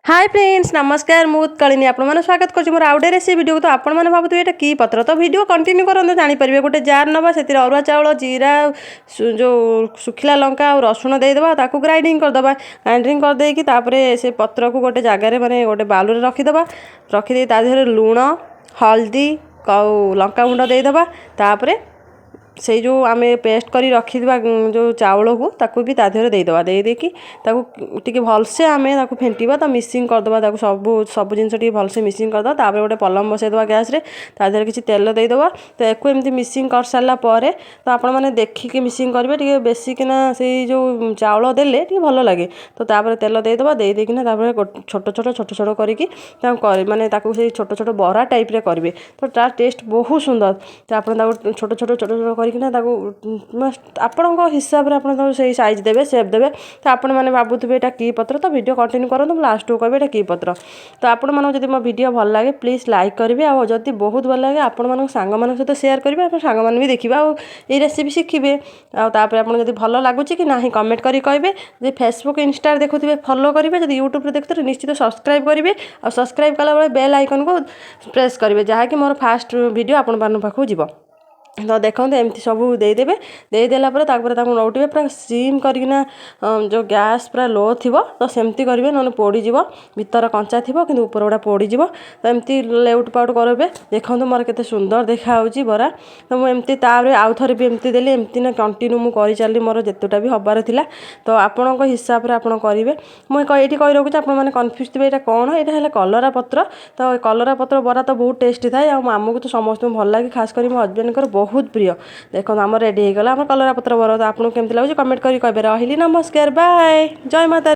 High friends, ନମସ୍କାର। ମୁଁ ଉତ୍କଳିନୀ, ଆପଣମାନେ ସ୍ୱାଗତ କରୁଛି ମୋର ଆଉ ଗୋଟେ ରେସିପି ଭିଡ଼ିଓକୁ। ତ ଆପଣମାନେ ଭାବୁଥିବେ, ଏଇଟା କି ପତ୍ର? ତ ଭିଡ଼ିଓ କଣ୍ଟିନ୍ୟୁ କରନ୍ତୁ, ଜାଣିପାରିବେ। ଗୋଟେ ଜାର୍ ନେବା, ସେଥିରେ ଅରୁଆ ଚାଉଳ, ଜିରା, ଯେଉଁ ଶୁଖିଲା ଲଙ୍କା ଆଉ ରସୁଣ ଦେଇଦେବା। ତାକୁ ଗ୍ରାଇଣ୍ଡିଙ୍ଗ କରିଦେବା। ଗ୍ରାଇଣ୍ଡିଙ୍ଗ କରିଦେଇକି ତାପରେ ସେ ପତ୍ରକୁ ଗୋଟେ ଜାଗାରେ, ମାନେ ଗୋଟେ ବାଉଲରେ ରଖିଦେବା। ରଖିଦେଇ ତା ଦେହରେ ଲୁଣ, ହଳଦୀ ଆଉ ଲଙ୍କାଗୁଣ୍ଡ ଦେଇଦେବା। ତାପରେ ସେଇ ଯେଉଁ ଆମେ ପେଷ୍ଟ କରି ରଖିଥିବା ଯେଉଁ ଚାଉଳକୁ, ତାକୁ ବି ତା ଦେହରେ ଦେଇଦେବା। ଦେଇ ଦେଇକି ତାକୁ ଟିକେ ଭଲସେ ଆମେ ତାକୁ ଫେଣ୍ଟିବା, ତ ମିକ୍ସିଂ କରିଦେବା ତାକୁ। ସବୁ ସବୁ ଜିନିଷ ଟିକେ ଭଲସେ ମିକ୍ସିଂ କରିଦେବା। ତାପରେ ଗୋଟେ ପଲମ ବସାଇଦେବା ଗ୍ୟାସ୍ରେ, ତା ଦେହରେ କିଛି ତେଲ ଦେଇଦେବା। ତ ୟାକୁ ଏମିତି ମିକ୍ସିଂ କରିସାରିଲା ପରେ, ତ ଆପଣମାନେ ଦେଖିକି ମିକ୍ସିଂ କରିବେ, ଟିକେ ବେଶିକିନା ସେଇ ଯେଉଁ ଚାଉଳ ଦେଲେ ଟିକେ ଭଲ ଲାଗେ। ତ ତାପରେ ତେଲ ଦେଇଦେବା। ଦେଇ ଦେଇକିନା ତାପରେ ଛୋଟ ଛୋଟ ଛୋଟ ଛୋଟ କରିକି ତାକୁ ମାନେ ତାକୁ ସେଇ ଛୋଟ ଛୋଟ ବରା ଟାଇପ୍ରେ କରିବେ, ତ ତା ଟେଷ୍ଟ ବହୁତ ସୁନ୍ଦର। ତ ଆପଣ ତାକୁ ଛୋଟ ଛୋଟ ଛୋଟ ଛୋଟ କରିକିନା ତାକୁ ଆପଣଙ୍କ ହିସାବରେ ଆପଣ ତାକୁ ସେଇ ସାଇଜ୍ ଦେବେ, ସେପ୍ ଦେବେ। ତ ଆପଣମାନେ ଭାବୁଥିବେ, ଏଇଟା କି ପତ୍ର? ତ ଭିଡ଼ିଓ କଣ୍ଟିନ୍ୟୁ କରନ୍ତୁ, ମୁଁ ଲାଷ୍ଟକୁ କହିବି ଏଇଟା କି ପତ୍ର। ତ ଆପଣମାନଙ୍କୁ ଯଦି ମୋ ଭିଡ଼ିଓ ଭଲ ଲାଗେ, ପ୍ଲିଜ୍ ଲାଇକ୍ କରିବେ। ଆଉ ଯଦି ବହୁତ ଭଲ ଲାଗେ, ଆପଣମାନଙ୍କ ସାଙ୍ଗମାନଙ୍କ ସହିତ ସେୟାର କରିବେ। ଆପଣ ସାଙ୍ଗମାନେ ବି ଦେଖିବେ ଆଉ ଏଇ ରେସିପି ଶିଖିବେ। ଆଉ ତାପରେ ଆପଣ ଯଦି ଭଲ ଲାଗୁଛି କି ନାହିଁ, କମେଣ୍ଟ କରି କହିବେ। ଯଦି ଫେସବୁକ୍, ଇନଷ୍ଟାରେ ଦେଖୁଥିବେ, ଫଲୋ କରିବେ। ଯଦି ୟୁଟ୍ୟୁବରେ ଦେଖୁଥିବେ, ନିଶ୍ଚିତ ସବସ୍କ୍ରାଇବ୍ କରିବେ। ଆଉ ସବସ୍କ୍ରାଇବ୍ କଲାବେଳେ ବେଲ୍ ଆଇକନ୍କୁ ପ୍ରେସ୍ କରିବେ, ଯାହାକି ମୋର ଫାଷ୍ଟ ଭିଡ଼ିଓ ଆପଣମାନଙ୍କ ପାଖକୁ ଯିବ। ତ ଦେଖନ୍ତୁ, ଏମିତି ସବୁ ଦେଇଦେବେ। ଦେଇଦେଲା ପରେ ତାପରେ ତାକୁ ନଉଟିବେ ପୁରା ସିମ୍ କରିକିନା, ଯେଉଁ ଗ୍ୟାସ୍ ପୁରା ଲୋ ଥିବ, ତ ସେମିତି କରିବେ, ନହେଲେ ପୋଡ଼ିଯିବ। ଭିତର କଞ୍ଚା ଥିବ କିନ୍ତୁ ଉପର ଗୁଡ଼ା ପୋଡ଼ିଯିବ। ତ ଏମିତି ଲେଉଟ ପାଉଟ କରିବେ। ଦେଖନ୍ତୁ, ମୋର କେତେ ସୁନ୍ଦର ଦେଖାହେଉଛି ବରା। ତ ମୁଁ ଏମିତି ତାପରେ ଆଉ ଥରେ ବି ଏମିତି ଦେଲି। ଏମିତି ନା କଣ୍ଟିନ୍ୟୁ ମୁଁ କରିଚାଲିଲି, ମୋର ଯେତେଟା ବି ହେବାର ଥିଲା। ତ ଆପଣଙ୍କ ହିସାବରେ ଆପଣ କରିବେ। ମୁଁ ଏଇଠି କହି ରଖୁଛି, ଆପଣମାନେ କନଫ୍ୟୁଜ୍ ଥିବେ ଏଇଟା କ'ଣ? ଏଇଟା ହେଲା କଲରା ପତ୍ର। ତ କଲରା ପତ୍ର ବରା ତ ବହୁତ ଟେଷ୍ଟି ଥାଏ ଆଉ ଆମକୁ ତ ସମସ୍ତଙ୍କୁ ଭଲ ଲାଗେ, ଖାସ କରି ମୋ ହଜବେଣ୍ଡଙ୍କର ବହୁତ ପ୍ରିୟ। ଦେଖନ୍ତୁ, ଆମର ରେଡ଼ି ହେଇଗଲା ଆମର କଲରା ପତ୍ର ବରା। ତ ଆପଣଙ୍କୁ କେମିତି ଲାଗୁଛି, କମେଣ୍ଟ କରି କହିବେ। ରହିଲି, ନମସ୍କାର, ବାଏ, ଜୟ ମାତା।